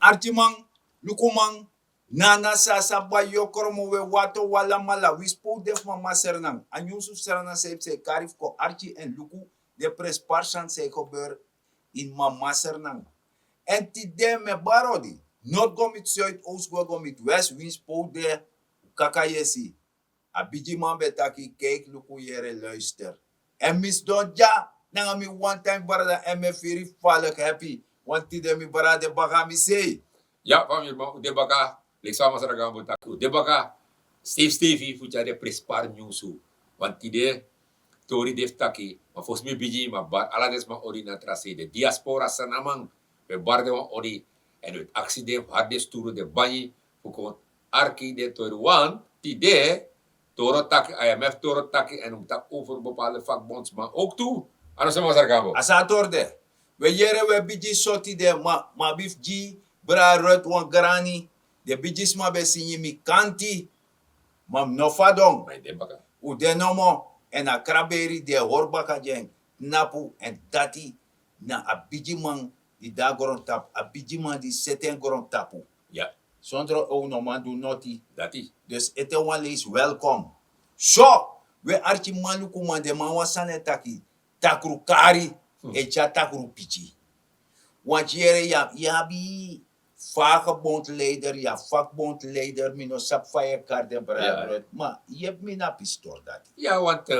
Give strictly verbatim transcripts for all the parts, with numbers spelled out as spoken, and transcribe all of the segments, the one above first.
Arkiman, lukuman, nana, sasa, bayokromo, we wato, walamala, wi spow de fu mama Sranan. A nyunsu fu Sranan san e psa e kari fu kon arki èn luku den prenspari sani san e gebeur ini mama Sranan. Èn tide mi e bari odi, nort go miti zuid, oost go go miti west, wi spow de kaka yesi. A bigiman ben taki, kijk, luku, yere, luister. Èn mi sidon dya nanga mi wan time brada èn mi e firi falek happy. Want tide mi brada de baka mi sei. Ya, famiri, ma un de baka, leki san masra Gambo taki, un de baka stefi stefi fu tyari den prenspari nyunsu. Want tide tori de fu taki, ma fosi mi bigin, ma bari ala den sma odi na tra sei, den diaspora Sranaman, mi e bari den wan odi. Èn un e aksi den fu hari den sturu, den banyi, fu kon arki den tori. Want tide tori o taki, I M F tori o taki, èn un mus taki over bepaalde vakbondsman ook tu. A no so, masra Gambo? A so a tori de. We yere, we bigin so tide, ma, ma abi fu gi brada Ruth wan grani. Den bigisma ben singi mi kanti, ma mi no fadon. Ma yu de baka. Un de nomo, èn a kraberi di e hori baka gi en tnapu, èn dati na a bigiman di de na grontapu, a bigiman di seti en grontapu. Ya. Sondro en un no man du noti. Dati. Dus ete wan leisi welkom. So, we arkiman, lukuman, den man wan sani e taki, takru kari e tyari takru piki. Want yere, yu abi, yu abi vakbondsleider, yu abi vakbondsleider, mi no sabi fa yu e kari den, brada Ruth, ma yepi mi na a pisi tori dati. Ya, want, eh,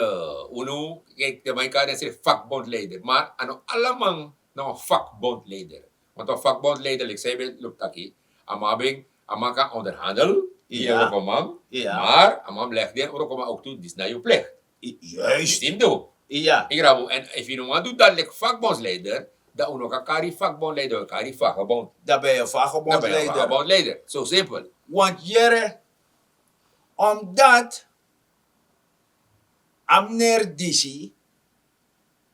unu, kijk, den man e kari densrefi vakbondsleider, maar a no ala man na wan vakbondsleider. Want wan vakbondsleider, leki san yu ben lobi taki, a man ben, a man kan onderhandel, yu, ya, rokoman, ya, maar a man mus legi den rokoman ook tu, disi na yu plicht. I-, juist. Disi yu mus du. Ya. Yu grabu, èn efu yu no wani du dati leki vakbondsleider, dan un no kan kari vakbondsleider, un kari vakbond. Dan ben yu vakbondsleider. Dan ben yu vakbondsleider. So simpel. Want yere, omdat a meneer disi,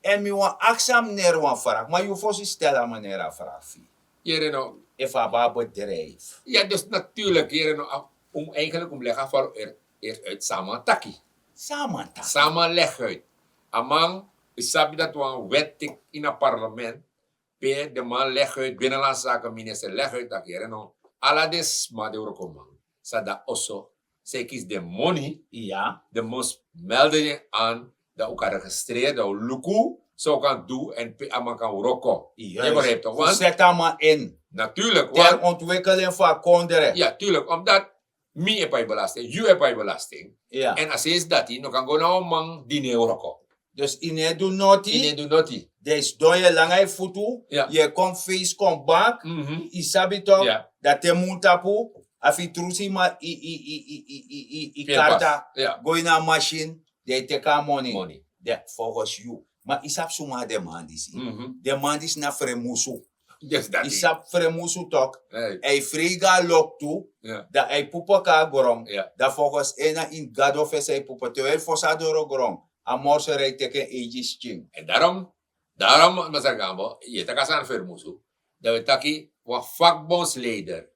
èn mi wani aksi a meneer wan vraag, ma yu fosi stel a meneer a vraag fu yu. Yere no. Efu a abi a bedrijf. Ya, dus natuurlijk, yere no, a, un eigenlijk un mus legi a fal er, er uit san a man taki. San a man taki. San a man legi uit. A man, yu sabi dati wan wet teki ini a parlement, pe den man legi uit, binnenlandse zaken minister legi uit taki, yere no, ala den sma, den rokoman san de na oso, san e kisi den moni, ya, den mus melde den aan, dan un kan registreren, dan un luku san un kan du, èn pe a man kan wroko. Juist. Yu begrijp toch? Want un seti a man in. Natuurlijk, ter ontwikkeling fu a kondre. Ya, tuurlijk, omdat mi e pai belasting, yu e pai belasting. Ya. Èn a sensi dati no kan go na wan man di no e wroko. Dus yu no e du noti. Yu no e du noti. Dan yu sidon, yu e langa yu futu, ya, yu e kon feisi kon bak. Mhm. Yu sabi toch, ya, dati e mun tapu, a fu yu trusi man, yu, yu, yu karta, ya, go ini a masin, dan yu teki a moni. Moni. Dan volgens yu. Ma yu sabi suma na den man disi. Mhm. Den man disi na fremusu. Yes, dati. Yu sabi fremusu toch. Hey. A e frei go na loktu, ya, dan a e pupu kon na gron. Ya. Dan volgens en na ini Gado fesi a e pupu, terwijl fosi a doro gron, a morso e teki en eigi skin. En daarom, daarom, masra Gambo, yu e taki a sani fremusu. Dan wi e taki wan vakbondsleider.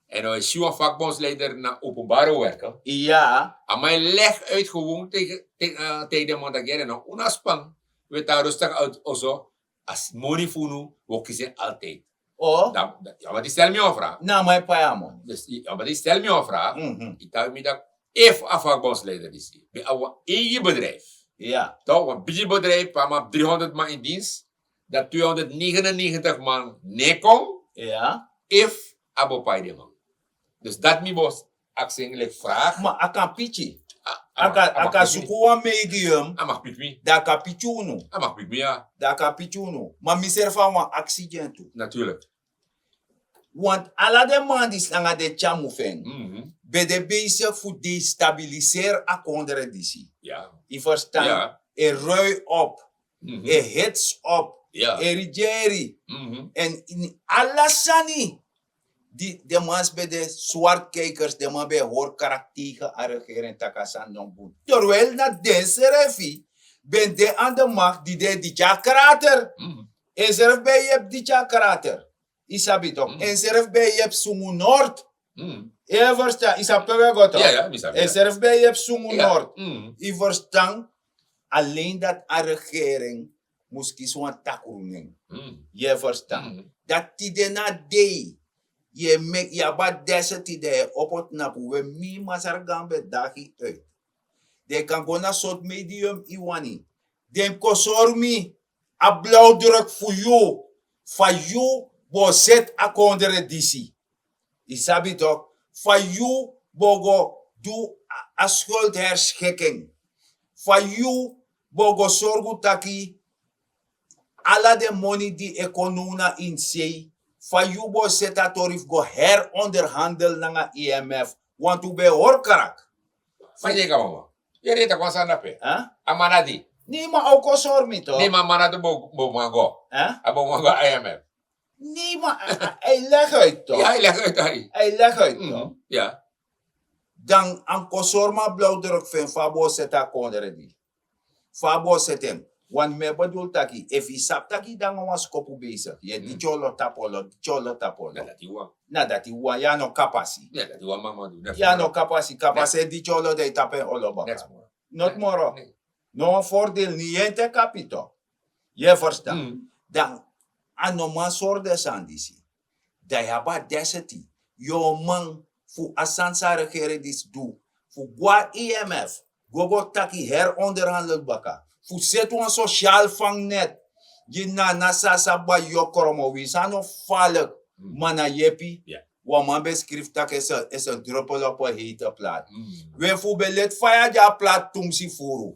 En wi e si wan vakbondsleider na openbare werken. Ya. A man e leg uit gewoon tegen, tegen, eh, tegen den man taki, yere no, un no span. Wi e tan rustig uit oso. A moni fu unu, wi o kisi en altijd. Oh. Dan, dan, ya, ma di stel mi wan vraag. Na a man e pai a moni. Dus, ya, ma di stel mi wan vraag. Mhm. Yu taki mi taki, efu a vakbondsleider disi ben abi wan eigi bedrijf. Ya. Toch, wan bigi bedrijf, pe a man abi driehonderd man in dienst, dan tweehonderdnegenennegentig man no e kon. Ya. Efu a bo pai den man. Dus dati mi bo aksi en leki vraag. Ma a kan piki. A, a, a kan, a kan suku wan medium. A mag piki mi. Dan a kan piki unu. A mag piki mi, ya. Dan a kan piki unu. Ma mi srefi a wan aksi gi en tu. Natuurlijk. Want ala den man disi nanga den tyamu fu en, mhm, ben de bezig fu destabiliseri a kondre disi. Ya. Yu verstan? Ya. E rui op. Mhm. E hits op. Ya. E regeri. Mhm. En ini ala sani di den man ben de swartkijkers, den man ben e hori krakti tegen a regering taki a sani no bun. Terwijl na densrefi ben de aan de macht di de, di tyari krater. Mhm. Ensrefi ben e yepi di tyari krater. Yu sabi toch? Mhm. Ensrefi ben e yepi Sungunu Noord. Mhm. Yu e verstan, yu sabi pe wi e go toch? Ya, ya, mi sabi, ya. Ensrefi ben e yepi Sungunu Noord. Mhm. Yu verstan, alleen dati a regering mus kisi wan takru nen. Mhm. Yu e verstan? Mhm. Dati tide na dei Yu e meki yu abi a deseti dan yu e opo tnapu we mi masargan ben dagi uit. Den kan go na sort medium yu wani. Den kon sori mi a blauwdruk fu yu fa yu bo seti a kondre disi. Yu sabi tok fa yu bo go du a skuldherschiking fa yu bo go sorgu taki ala den moni di e kon now na ini sei fa yu bo seti a tori fu go heronderhandel nanga imf. Wantu ben e hori krak. Fa yu e kaba man? Yere yu taki wan sani na pe a man na di. Nei ma a o kon sori mi to nei ma a man na di bo man go a bo man go imf. Nei ma a e legi uit to a e legi uit to dan a mus kon sori mi a blauwdruk fu en fa a bo seti a kondre di fa a bo seti en. Want mi e bedul taki efu yu sabi tak' yu de nanga wan skopu besigi yu e diti olo tapu olo diti olo tapu olo. Na dati wan yu a no kapasi. Yu a no kapasi kapasi e diti olo dan yu tapu en olo baka. Noti moro. No wan fordel ni yu en te kapito. Yu e ferstan? Dan a no man sori den sani disi. Dan yu abi a deseti yu o man fu a sani san a regering disi du fu go na imf go go taki heronderhandel baka fu seti wan sosial fangnet gi nana sasa bayokromo winsi a no falik. Ma na yepi. Wan man ben skrifi tak' esi en drupel opo heite plat. We fu ben leti faya gi a plat tumsi furu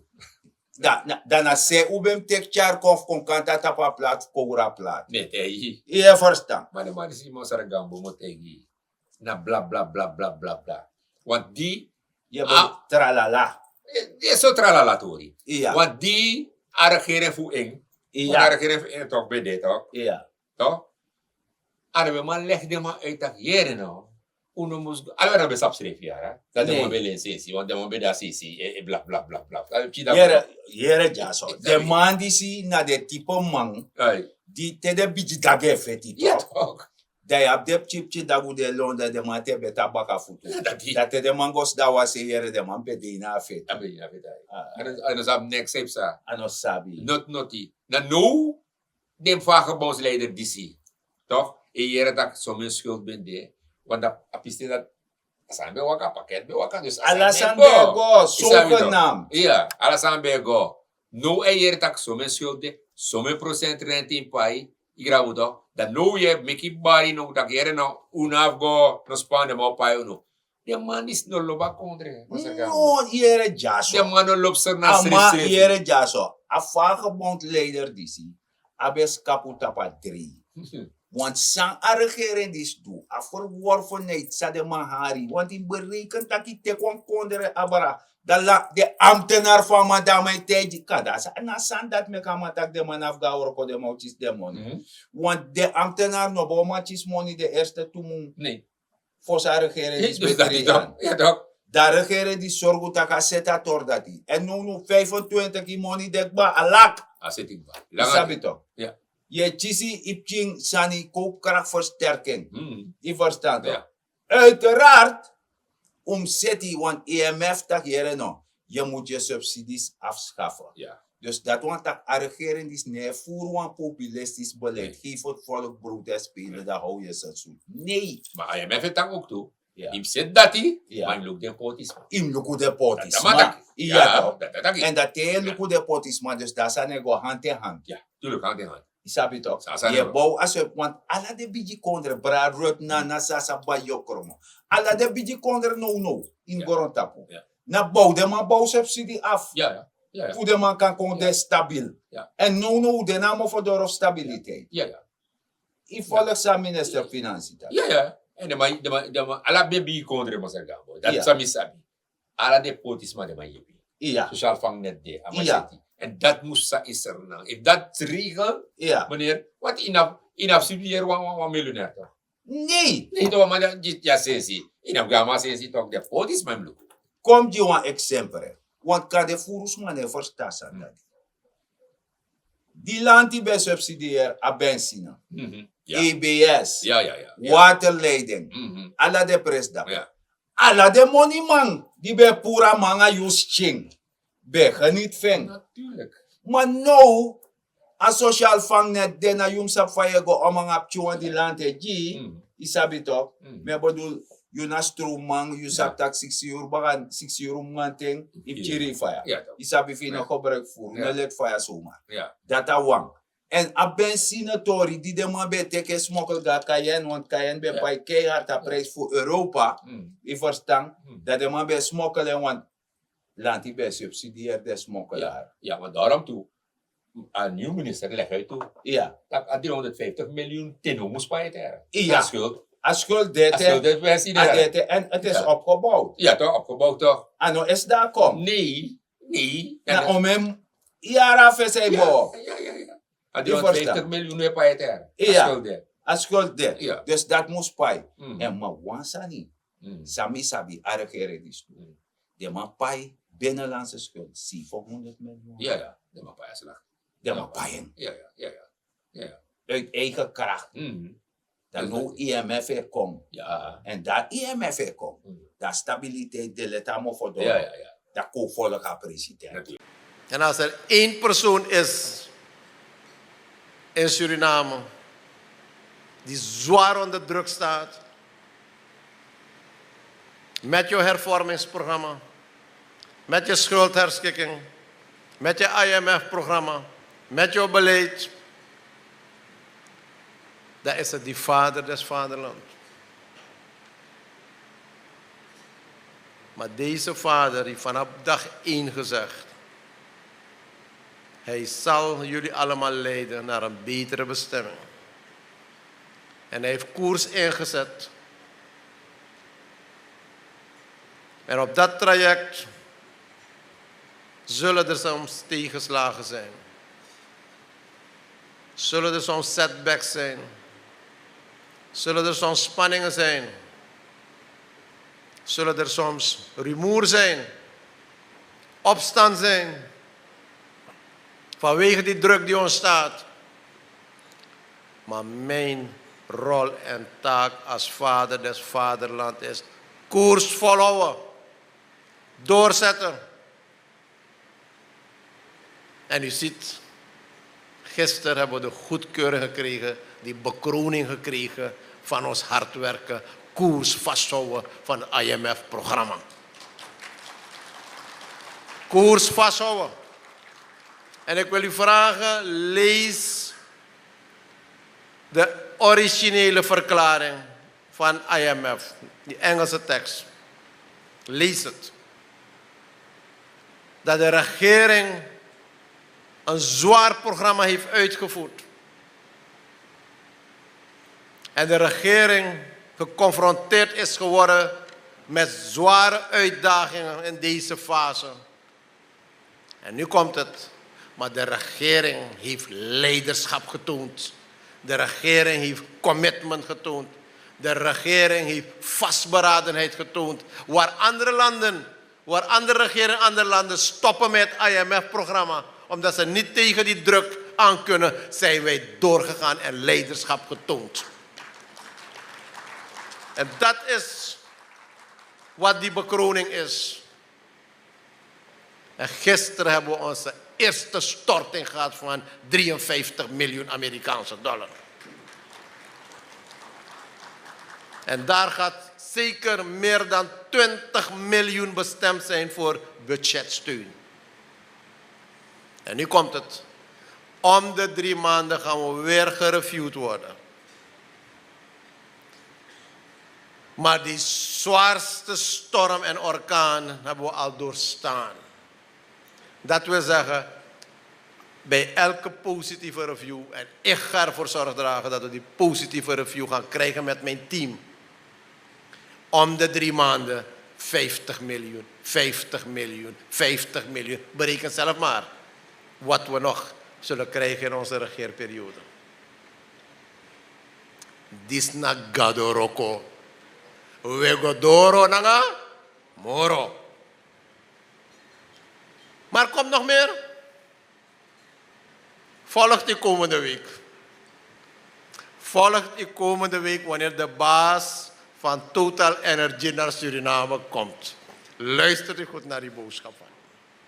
dan na se un ben mus teki tyari kon fu kon kanti a tapu a plat fu kowru a plat. Yu e ferstan? Ma den man disi masra gambo mo taigi yu na bla bla bla bla bla bla. Want di yu e ben tralala. Yu e so tralala tori. Want di a regering fu en want a regering fu en tok ben de tok. Tok a no ben man legi den man uit tak' yere no. Un no mus go ala ben no ben sabi srefi yara. Dan den man ben len sensi want den man ben de a sensi e blak blak blak blak. Yere dyaso den man disi na den tipe man di te den bigi dagi e feti tok. Dan yu abi den pikin pikin dagu den lon dan den man te ben tan baka futu. Dan te den man go sidon a wan se yere den man ben de ini a feti. A no sabi neks a yu psa. A no sabi noti noti. Na now den vagebondsleider disi tok e yere tak' somen skuld ben de. Want a piste dati a sani ben waka a paket ben waka dus ala sani ben e go. Sogenam iya ala sani ben e go. Now e yere tak' somen skuld de somen prosent renti in pai. Yu grabu tok dan now yu e meki bari now tak' yere no unu abi go no span den man o pai unu. Den man disi no lobi a kondre. No yere dyaso den man no lobi seri na srefsrefi. Yere dyaso a vagebond leider disi a ben skapu tapu a drei. Want san a regering disi du a verworfenheid san den man hari want yu mus bereken tak' yu teki wan kondre abra. Dan la den ambtenar fu a man dan a man e taigi kanda a sani na a sani dati meki a man tak' den man na fu go na worko den man o kisi den moni. Want den ambtenar no bo man kisi moni den erste tu mun. Fosi a regering disi ben kri han. Dan a regering disi sorgu tak' a seti a tori dati èn nownow vijfentwintig yu moni de kba a lak. A seti kba. Yu sabi tok? Yu e kisi yu pikin sani kowkrak fersterking. Yu ferstan tok? Uiteraard un mus seti wan imf taki yere no yu mus yu subsidies afskafe. Dus dati wani tak' a regering disi no e furu wan populistisch beleid gefi fu volk brood en spele dan how yu sensu. Nei. Ma imf e taki ouk tu yu mus seti dati. Ma yu mus luku den potisma. Yu mus luku den potisma. Èn dati e luku den potisma dus dan a sani e go hand en hand. Yu sabi tok? Yu e bow a swerp want ala den bigi kondre bra rut na na sasa bayokromo ala den bigi kondre nownow ini grontapu. Na bow den man bow subsidi afu fu den man kan kon de stabil. Èn nownow un de na a mofo doro fu stabiliteit. Yu folok san minister finansi taki? Èn den man ala ben bigi kondre masra gambo dati san mi sabi. Ala den potisma den man yepi. Sosial fangnet de a man seti. Èn dati mus sa in sernan efu dati srigel. Meneer want yu na fu subsidieri wan wan milionair tok? Nei. Nei tok wan man di a sensi yu na fu go a man sensi tok den potisma yu mus luku. Kon gi wan eksempre want kan den furu sma no e ferstan sani dati. Di lanti ben subsidieri a bensina, ebs, waterleiding, ala den pres dati. Ala den moniman di ben e puru a man nanga yu skin ben e geniti fu en. Ma now a sosial fangnet de na yu mus sabi fa yu e go om nanga a pikin wan di lanti e gi yu. Yu sabi tok, mi e bedoel, yu na stroomman, yu sabi tak' siksi yuru bagan, siksi yuru manten, yu mus kiri yu faya. Yu sabi fu yu no gebruik furu, no leti faya somar. Dati a wan. En a ben si na tori di den man ben e teki en smokkel go na Cayenne, want Cayenne ben pai keihard a prijs fu Europa. Yu ferstan? Dan den man ben e smokkel en, want lanti ben e subsidieri den smokkelaar. Ya, maar daarom tu, a nieuw minister leg uit tu. Ya. Dat a driehonderdvijftig miljoen tin mus pai ete. Ya. A schuld. A schuld de ete. A schuld de ete. En het is opgebouwd. Ja, toch? Opgebouwd, toch? A no esi dati kon. Nee, nee. Na omem yara fesi a e bow. Ja, ja, ja. A driehonderdvijftig miljoen we pai ete. Ja. A schuld de. A schuld de. Ja. Dus dati mus pai. En ma wan sani. San mi sabi, a regering disi tu. Den man pai binnenlandse schuld zevenhonderd miljoen. Ja, ja. Den man pai a slag. Den man pai en. Ja, ja, ja, ja. Ja, ja. Uit eigen kracht. Dan no I M F e kon. Ja. En dan I M F e kon. Dan stabiliteit de leti a mofo doro. Ja, ja, ja. Dan kon volk a president. Natuurlijk. En als er één persoon is in Suriname die zwaar onder druk staat, met jouw hervormingsprogramma, met je schuldherschikking, met je I M F-programma, met jouw beleid, dan is het die vader des vaderland. Maar deze vader heeft vanaf dag één gezegd: hij zal jullie allemaal leiden naar een betere bestemming. En hij heeft koers ingezet. En op dat traject zullen er soms tegenslagen zijn. Zullen er soms setbacks zijn? Zullen er soms spanningen zijn? Zullen er soms rumoer zijn? Opstand zijn? Vanwege die druk die ontstaat. Maar mijn rol en taak als vader des vaderland is koers volhouden. Doorzetten. En u ziet, gisteren hebben we de goedkeuring gekregen, die bekroning gekregen van ons hard werken, koers vasthouden van het I M F-programma. Koers vasthouden. En ik wil u vragen, lees de originele verklaring van I M F, die Engelse tekst. Lees het. Dat de regering een zwaar programma heeft uitgevoerd. En de regering geconfronteerd is geworden met zware uitdagingen in deze fase. En nu komt het. Maar de regering heeft leiderschap getoond. De regering heeft commitment getoond. De regering heeft vastberadenheid getoond. Waar andere landen, waar andere regeringen, andere landen stoppen met het I M F-programma, omdat ze niet tegen die druk aan kunnen, zijn wij doorgegaan en leiderschap getoond. En dat is wat die bekroning is. En gisteren hebben we onze eerste storting gehad van drieënvijftig miljoen Amerikaanse dollar. En daar gaat zeker meer dan twintig miljoen bestemd zijn voor budgetsteun. En nu komt het. Om de drie maanden gaan we weer gereviewd worden. Maar die zwaarste storm en orkaan hebben we al doorstaan. Dat wil zeggen, bij elke positieve review, en ik ga ervoor zorg dragen dat we die positieve review gaan krijgen met mijn team. Om de drie maanden vijftig miljoen, vijftig miljoen, vijftig miljoen. Bereken zelf maar wat we nog zullen krijgen in onze regeerperiode. Disi na Gado wroko. We go doro nanga moro. Maar komt nog meer? Volgt u komende week. Volgt u komende week wanneer de baas van Total Energy naar Suriname komt. Luistert u goed naar die boodschap van.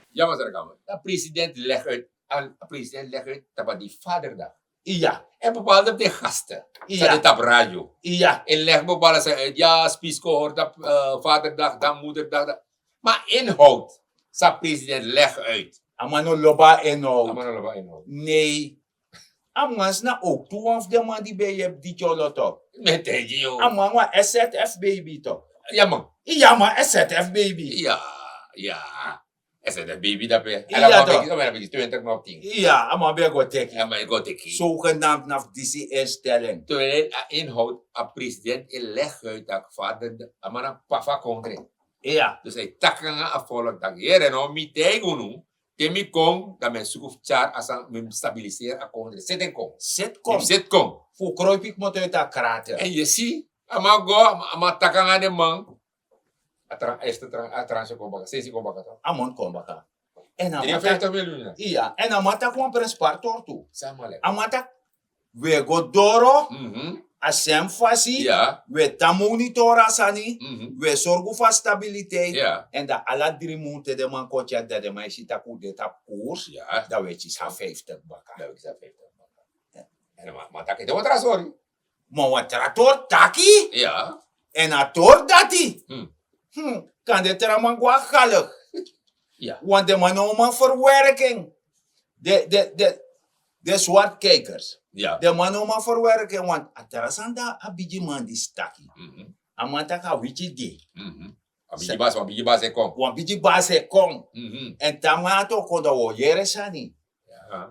Ja, masra Kamer. Dan president leg uit, a president leg uit tapu a di Vaderdag. Iya. En bepaalde de gasten. Iya. Sa de tap radio. Iya. En leg bepaalde sa uit. Ja, spisko hoort op uh, vaderdag, dan moederdag. Dan. Maar inhoud. Sa president leg uit. A man no lobi a inhoud. A man no lobi a inhoud. Nee. A man sna ook tu wan fu den man di ben yepi di tyoloto. Met en yo. A man wan S Z F baby to. Ja man. Ja man, S Z F baby. Ja, ja. S Z F baby dape. Iya to. Ala man begi, ala man begi twintig knop ting. Iya, a man ben go teki. A man go teki. Zogenaamd na fu disi instelling. Terwijl a inhoud a president e leg uit dat vader a man na papa kondre. Iya. Dus hij taki nanga a volk taki here no mi taigi unu. Te mi kon dan mi e suku fu tyari a sani mi mus stabiliseri a kondre seti en kon. Seti kon. Seti kon. Fu kroipi kmoto yu taki krate. En yu si a man go a man taki nanga den man. A tran este tran a tran se kon baka sensi kon baka tan. A man kon baka. En a man taki. Iya, en a man taki wan prenspari tori tu. A man taki. Wi e go doro a sen fasi. Wi e tan monitori a sani. Wi e sorgu fu a stabiliteit. En dan ala dri mun te den man kon tyari dan den man e si tak' un de tapu koers. Dan wi e kisi a vijftig baka. Dan wi e kisi a vijftig baka. En a man taki ete wan tra sori. Ma wan tra tori taki. En a tori dati. Kan den tra man go a galigi. Want den man no man ferwerki en. Den den den den swartkijkers. Den man no man ferwerki en want a tra sani dan a bigi man disi taki. A man taki a wiki de. Wan bigi basi e kon. En te a man dati o kon dan wi o yere sani.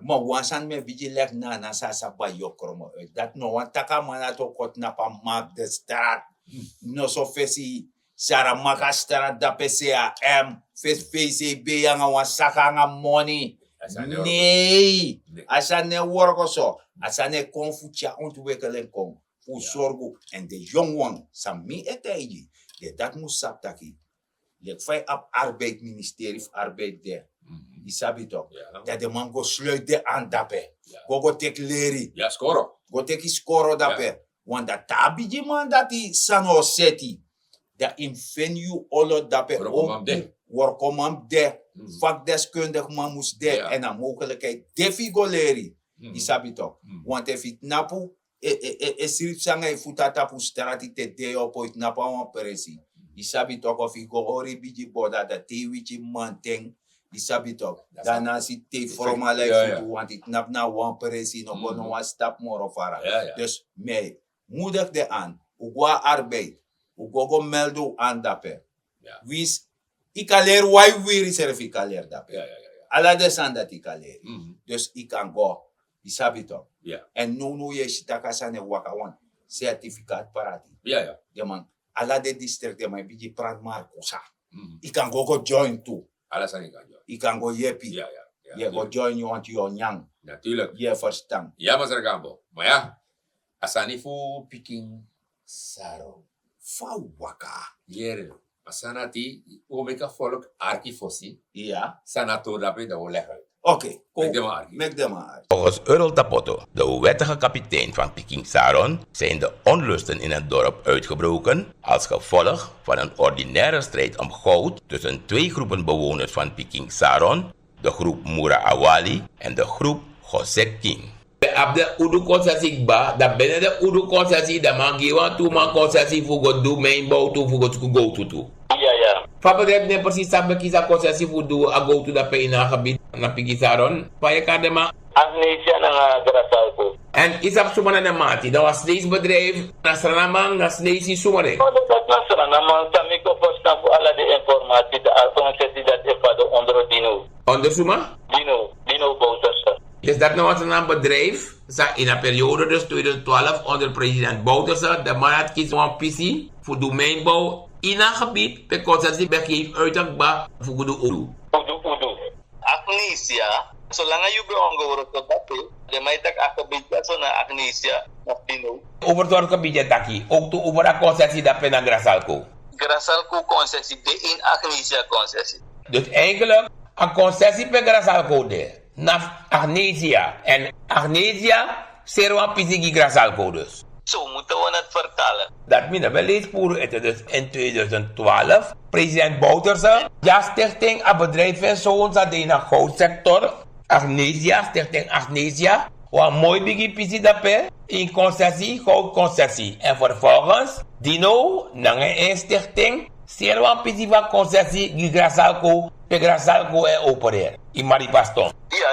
Ma wan sani mi e bigin leki na a na san a sa bai yu o kromo uit dati no wan taki a man dati o kon tnapu a mak de strat. Noso fesi sara mak a strat dape se a m fesi fesi e bei nanga wan saka nanga moni. Nei. A sani no e worko so. A sani e kon fu tyari ontwikkeling kon fu sorgu. En de yongu wan san mi e taigi den dati mus sabi taki leki fa yu abi arbeid ministeri fu arbeid de. Yu sabi tok? Dan den man go sluiti den an dape. Go go teki leri. Go teki skoro dape. Wan dati a bigi man dati san o seti dan yu mus feni yu olo dape. Workoman mus de. Vakdeskundigi man mus de. Èn a mogelikheid de fu yu go leri. Yu sabi tok? Want efu yu tnapu e sripi sanga yu futu na tapu strati te dei opo yu tnapu na wan presi. Yu sabi toki ofu yu go hori yu bigi boda dan te yu wiki manten. Yu sabi toki dan na si te yu formal yu futu wanti yu tnapu na wan presi yu no go no wan stapu moro fara. Dus mi e mudigi den an un go na arbeid un go go meldi un an dape. Winsi yu kan leri wan yu wiri srefi yu kan leri dape. Ala den sani dati yu kan leri. Dus yu kan go yu sabi toki. Èn nownow yu e si tak' a sani e waka wan certifikat prati. Den man ala den distrikt den man e bigin prati markusa. Yu kan go go join tu. Yu kan go yepi. Yu e go join yu wantu yu o nyan. Yu e ferstan? Ya masra gambo ma ya a sani fu pikin saro. Fa waka? Yere a sani ati un o meki a folk arki fosi. Iya. San na tori dape dan un o legi uit. Oke. Meki den man arki. Volgens Earl Tapoto, de wettige kapitein van Piking Saron, zijn de onlusten in het dorp uitgebroken als gevolg van een ordinaire strijd om goud tussen twee groepen bewoners van Piking Saron, de groep Mura Awali en de groep Gosek King. Abi den udu konsesi kba dan bene den udu konsesi dan man gi wan tu man konsesi fu go du meinbow tu fu go suku gowtu tu. Fa bedrijf nen presis san ben kisi a konsesi fu du a gowtu dape ini a gebit na pikin saron? Fa yu e kari den man? Agnesia nanga grasalko. Èn yu sabi suma na den man ati dan wan sneisi bedrijf? Na sranaman na sneisi suma de? Dati na sranaman san mi kon ferstan fu ala den informasi dan a konsesi dati e fadon ondro dino. Onder suma? Dino, Dino Bouterse. Dus dat na wan sani na bedrijf san ini a periode dus tweeduizend twaalf onder president Bouterse de man had kisi wan pisi fu du mijnbouw ini a gebied pe konsesi ben geef uit a kba fu go du udu. Udu udu. Agnesia, solanga yu ben ongewroko dape den man e taki a gebied dati so na Agnesia of Dino. Over sortu gebied yu e taki ook tu over a konsesi dape na Grasalco. Grasalco konsesi de ini Agnesia konsesi. Dus eigenlijk a konsesi pe Grasalco de na fu Agnesia èn Agnesia seri wan pisi gi Grasalco dus. So un mute wan nati fertalen. Dati mi no ben leisi puru ete dus in tweeduizend twaalf president Bouterse ya stichting a bedrijf en so un sa de ini a goudsektor. Agnesia stichting Agnesia. Wan moi bigi pisi dape, ini konsesi, gowtu konsesi. Èn fervolgens, Dino nanga en stikting seri wan pisi fu a konsesi gi Grasalco, pe Grasalco e opereri. Yu mari pastor. Iya,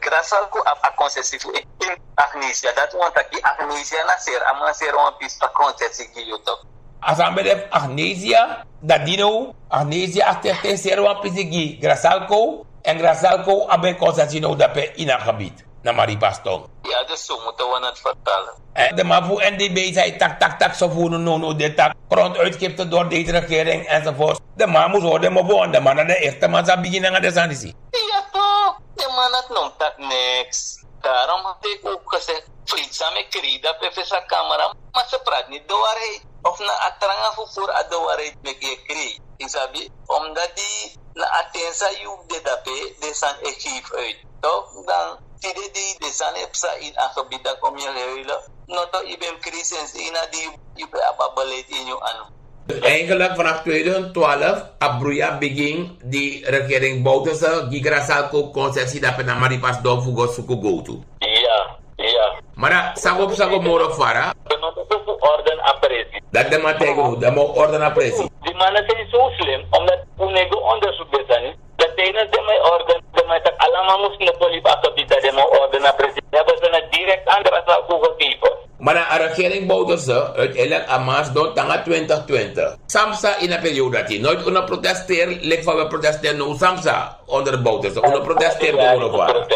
Grasalco abi a konsesi fu en ini Agnesia. Dati wani taki Agnesia na seri, a man seri wan pisi fu a konsesi gi yu tok. A sani ben de fu Agnesia, dan Dino, Agnesia a stikting seri wan pisi gi Grasalco, èn Grasalco abi en konsesi now dape ini a gebied na Maripas Town. Ya, dus zo moeten we het vertalen. Eh, den man fu N D B san e taki taki taki so fu unu now, now den taki gronduitgifte door deze regering enzovoort. Den man mus hori den mofo, want den man na den eerste man san bigin nanga den sani disi. Ya toch, den man nati no mus taki niks. Daarom had ik ook gezegd, vreedzame kreda pe fesa camera, maar ze praat niet de waarheid. Of na a tranga fu furu a de waarheid meki yu e krei. Yu sabi, omdat di na a ten san yu de dape, den sani e geef uit. Toch? Dan tide dei den sani e psa ini a gebied, dan kon yu e huilen. Noto, yu ben mus krei sensi ini a di yu ben abi a beleid ini yu anu. Dus eigenlijk vanaf tweeduizend twaalf a bruya bigin di regering Bouterse gi Grasalco konsesi dape na Maripas Dom fu go suku gowtu. Ya, ya. Ma dan san go psa go moro fara? Den man ben fu orden a presi. Dati den man taigi unu, den man o orden a presi. Di man na seni so slim, omdat un no e go onderzoek den sani. Dan tijdens den man e orden, den man e taki ala man mus no poli baka bita, den man o orden a presi. Den man ben na direct aan Grasalco gegeven. Ma dan a regering Bouterse, uiteindelijk a Maasdom tanga twintig twintig. San psa ini a periode dati, nooit unu protesteer, leki fa wi protesteer now, san psa onder Bouterse, unu protesteer go moro fara.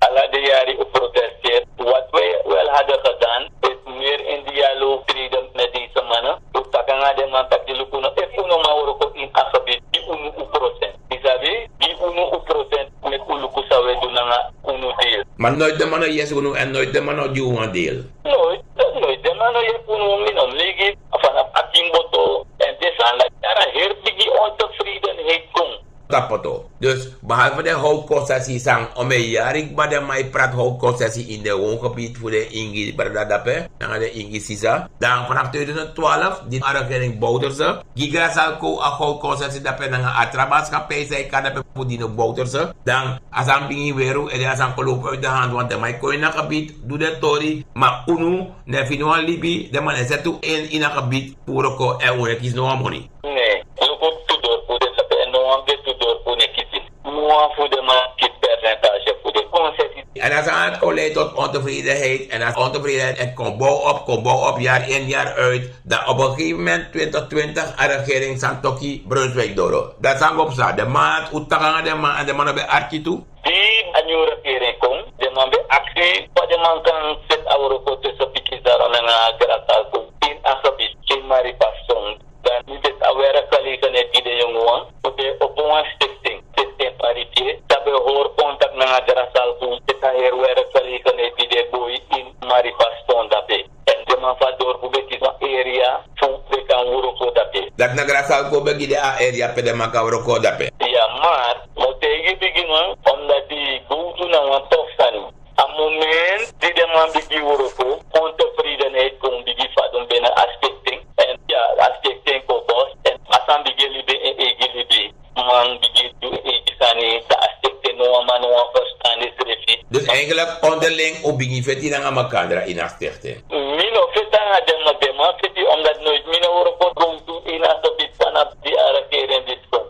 Ala de yari u protesteer. Wat wij wel hadden gedaan, is meer in dialoog treden met deze mannen. U taki nanga den man taki luku no, efu unu man wroko ini a gebied, gi unu un procent. Yu sabi, gi unu un procent, meki un luku san wi e du nanga unu deel. Ma nooit den man no yesi unu, èn nooit den man no gi unu wan deel. Nooit, nooit den man no yesi unu, mi no mus legi, vanaf a kin boto, èn den sani dati, a heri bigi ontevredenheid kon. Tapu tok. Dus behalve den howtu konsesi san omeni yari kba den man e prati howtu konsesi ini den woongebied fu den ingi brada dape nanga den ingi sisa. Dan vanaf tweeduizend twaalf di a regering Bouterse gi Grasalco a howtu konsesi dape nanga a tra maatskappij san e kon dape fu Dino Bouterse. Dan a sani bigin weru, èn a sani kon lobi uit de hand, want den man e kon ini a gebied, du den tori, ma unu no e feni wan libi, den man no e seti un ini a gebied fu wroko èn un no e kisi no wan moni. Nee, luku tu dorpu de dape, èn no wan ben tu dorpu no e kisi. No wan fu den man kisi percentage fu den konsesi. En a sani kon lei tot ontevredenheid, en a ontevredenheid e kon bow op, kon bow op, jaar in, jaar uit. Dan op een gegeven moment, twintig twintig, a regering san toki Brunswijk doro. Dan san go psa, den man, un taki nanga den man, èn den man no ben arki tu. Di a nyun regering kon, den man ben aksi fa den man kan seti a wroko tussen Bikisdalo nanga Grasalco ini a gebied, ini Maripas Town. Dan mi ben abi a werkgelegenheid gi den yonguwan, fu den opo wan stichting, stichting Paritie, san ben hori contact nanga Grasalco, fu den kan heri werkgelegenheid gi den boi ini Maripas Town dape. Èn den man fu a dorpu ben kisi wan area fu den kan wroko dape. Dati na Grasalco ben gi den a area pe den man kan wroko dape. Ya, maar mi o taigi yu bigi man, omdat di gowtu na wan tof sani. A moment di den man bigin wroko, ontevredenheid kon bigin fadon binnen a stichting. Èn ya, a stichting kon bos, èn a sani bigin libi en eigi libi. Man bigin du en eigi sani, dan a stichting no wan man no wani ferstan densrefi. Dus eigenlijk onderling un bigin feti nanga makandra ini a stichting? Mi no feti nanga den, ma den man feti, omdat nooit mi no wroko gowtu ini a gebied vanaf di a regering disi kon.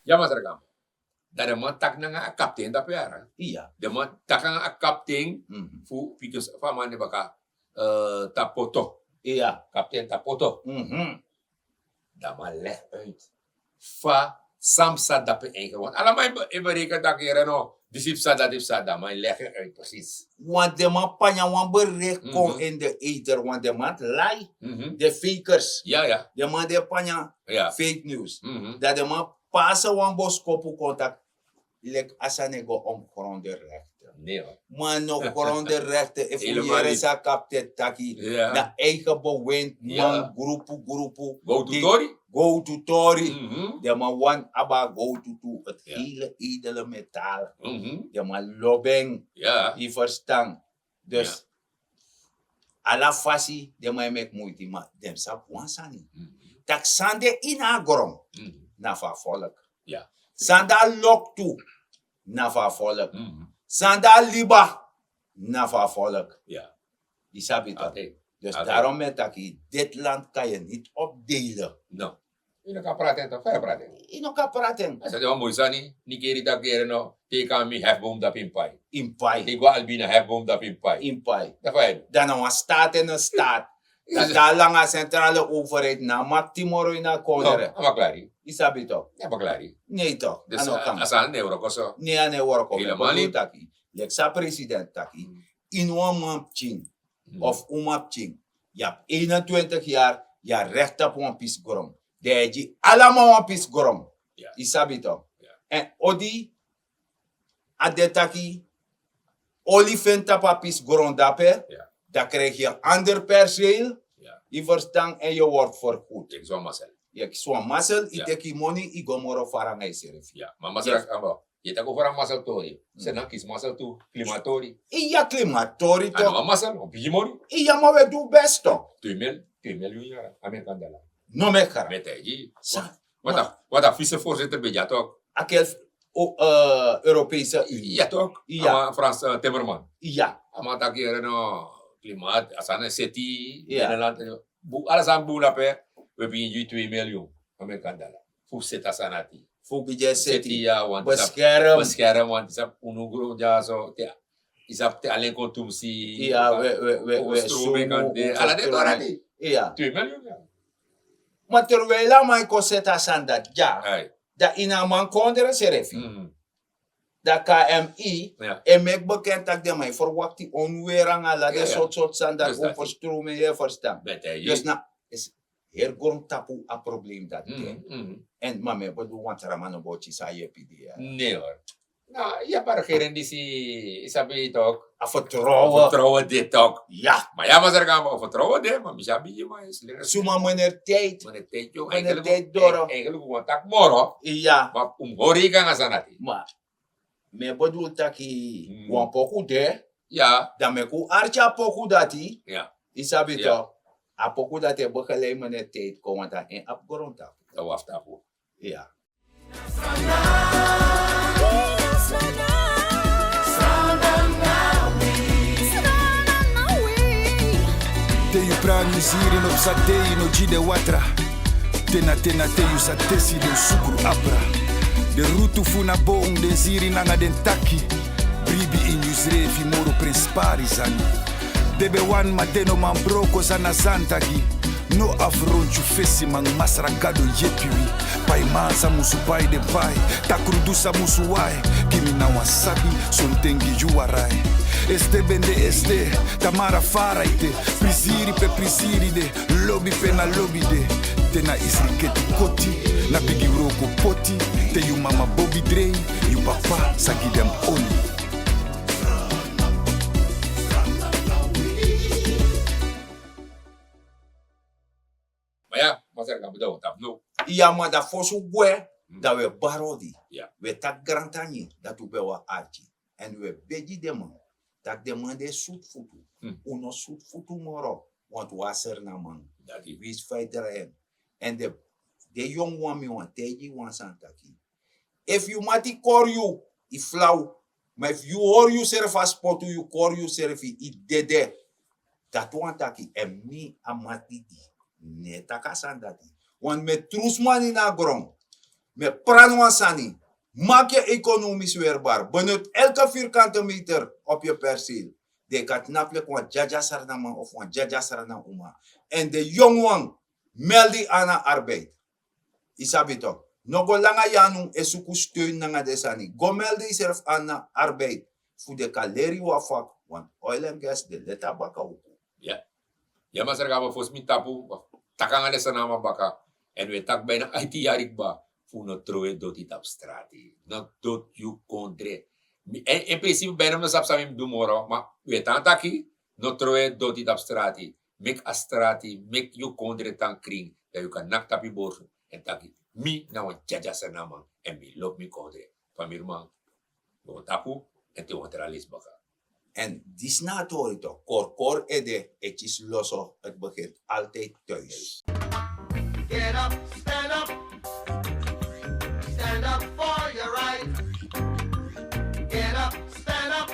Ya, masra Gama. Dan den man taki nanga a kapten dape, yara. Iya. Den man taki nanga a kapten fu Pitus, fa a man nen baka, eh, Tapoto. Iya. Kapten Tapoto. Dan man leg uit fa san psa dape eigenlijk. Want ala man e be-, e bereken taki yere no, disi psa, dati psa, dan man leg uit precies. Want den man panya wan bericht kon in de ether, want den man lai. Den fakers. Ya, ya. Den man den panya fake news. Dan den man pasa wan boskopu kon taki leki a sani e go om grondenrechten. Nee, hoor. Ma no grondenrechten, efu yu yere san kapten taki, na eigen bewind, man, grupu, grupu. Gowtu tori. Gowtu tori. Den man wani abi a gowtu tu, het hele edele metaal. Den man lobi en. Yu ferstan. Dus ala fasi den man e meki muiti, ma den sabi wan sani. Taki san de ini a gron, na fu a volk. San de a loktu, na fu a volk. San de a liba, na fu a volk. Yu sabi tok. Dus darom mi e taki, dit land kan yu niti opdelen. No. Yu no kan praten tok, fa yu praten? Yu no kan praten. A sani wan moi sani. Nikeri taki ere no, te yu kan mi hefboom dapu in pai. In pai. Te yu go albina hefboom dapu in pai. In pai. Dan fa yu du? Dan na wan staat en en staat. Dan langa centrale overheid na makti moro ini a kondre. A maklari. Yu sabi tok. A maklari. Nei tok. A no kan. A sani ne wroko so. Nei a ne wroko. Helemaal niet. Taki leki san president taki, ini wan man pikin of uma pikin, yu abi eenentwintig yari, yu abi rekti tapu wan pisi gron. Dan yu e gi alama wan pisi gron. Yu sabi tok. En odi a de taki, oli feni tapu a pisi gron dape, dan krijgi yu ander perseel. Yu verstan, en yu word vergoed. Yu kisi wan masel. Yu teki yu moni, yu go moro fara nanga yu srefi. Ma masel yu e taki over a masel tori. Seni a kisi masel tu, klimatori. Iya, klimatori tok. A no wan masel, wan bigi moni. Iya, ma wi e du best tok. Twee mil, twee miljoen yara, Amerikan dala. No meki hara. Mi e taigi yu. Wat a, wat a vicevoorzitter ben dya tok. A kel Europese Unie. Iya tok. Iya. A man Frans, eh, Timmerman. Iya. A man taki ere no, klimaat, a sani seti, binnenland, ala sani bun dape, wi e bigin gi yu twee miljoen Amerikan dala. Fu seti a sani ati. Fu bigin seti. Seti, ya, want beskerm. Beskerm, want yu sabi unu gron dya so, te, yu sabi te alen kon tumsi. Iya, we, we, we, we, sumu, ala den tori ati. Iya. Twee miljoen, ya. Ma terwijl a man e kon seti a sani dati dya, dan ini a man kondre srefi. Dan K M I e meki bekend taki den man e verwakti onweri nanga ala den sortu sortu sani dati, overstroming, yu e verstan. Dus na, is heri grontapu a probleem dati de. En ma mi e bedoel, wan tra man no bo kisi a yepi di ya. Nee hoor. No, yu abi a regering disi, yu sabi tok. A vertrouwen. A vertrouwen de tok. Ya. Ma ya, masra Gamba, a vertrouwen de, ma mi sabi yu, ma yu slinger. Suma meneer Tijd. Meneer Tijd, yu. Meneer Tijd doro. Eigenlijk wan taki moro. Ya. Ma un hori kan a sani ati. Ma mi e bedoel taki wan poku de. Ya. Dan meki un arki a poku dati. Ya. Yu sabi tok. A poku dati e begeleid meneer Tijd kon, want a en abi grontapu. Dan wi abi tapu. Ya. Te yu prani siri no psa dei no gi den watra. Te na te na te yu sa tesi den sukru abra. Den rutu fu na bon den siri nanga den taki. Bribi ini yusrefi moro prenspari sani. Den ben wani ma den no man broko san a sani taki. No afrontu fesi man, Masra Gado yepi wi. Paiman sa musu pai den pai, takrudu sa musu wai. Gi mi na wan sabi sonten gi yu warai. Este ben de este, tamara fara ete. Prisiri pe prisiri de, lobi pe na lobi de. Te na isri keti koti, na bigi wroko poti. Te yu mama bobi drei, yu papa sa gi den oli. Ma ya, Masra Gamba, dan wi o tapu now. Ya, ma dan fosi un gwe, dan wi e bari odi. Wi e taki grantangi dati un ben wani arki. Èn wi e begi den man, taki den man di e sutu futu, un no sutu futu moro, want wi a Sranan man. Dati winsi fa yu drai en. Èn den, den yongu wan, mi wani taigi yu wan sani taki, efu yu mati kori yu, yu flau. Ma efu yu hori yusrefi a spotu, yu kori yusrefi, yu dede. Dati wani taki, èn mi a mati di no e taki a sani dati. Want mi e trus man ini a gron. Mi e prani wan sani. Maak je economisch weerbaar. Benut elke vierkante meter op je perceel. Den kan tnapu leki wan dyadyasra na man of wan dyadyasra na uma. Èn den yongu wan, meld yu aan na arbeid. Yu sabi tok. No go langa yu anu e suku steun nanga den sani. Go meld yusrefi aan na arbeid. Fu den kan leri yu wan vak. Want oil en gas de leti a baka uku. Ya. Ya, Masra Gamba, fosi mi tapu, taki nanga den Sranan man baka. Èn wi e taki bijna aiti yari kba. Fu no trowe doti tapu strati. No doti yu kondre. Mi, en, en prinsipe bijna mi no sabi san mi mus du moro. Ma wi e tan taki, no trowe doti tapu strati. Meki a strati, meki yu kondre tan krin, dan yu kan naki tapu yu borsu èn taki, mi na wan dyadyasra na man, èn mi lobi mi kondre. Famiri man, wi o tapu, èn te wan tra leisi baka. Èn disi na a tori tok, korkori ede e kisi loso, het begint altijd thuis. Get up, stand up. Stand up for your right. Get up, stand up.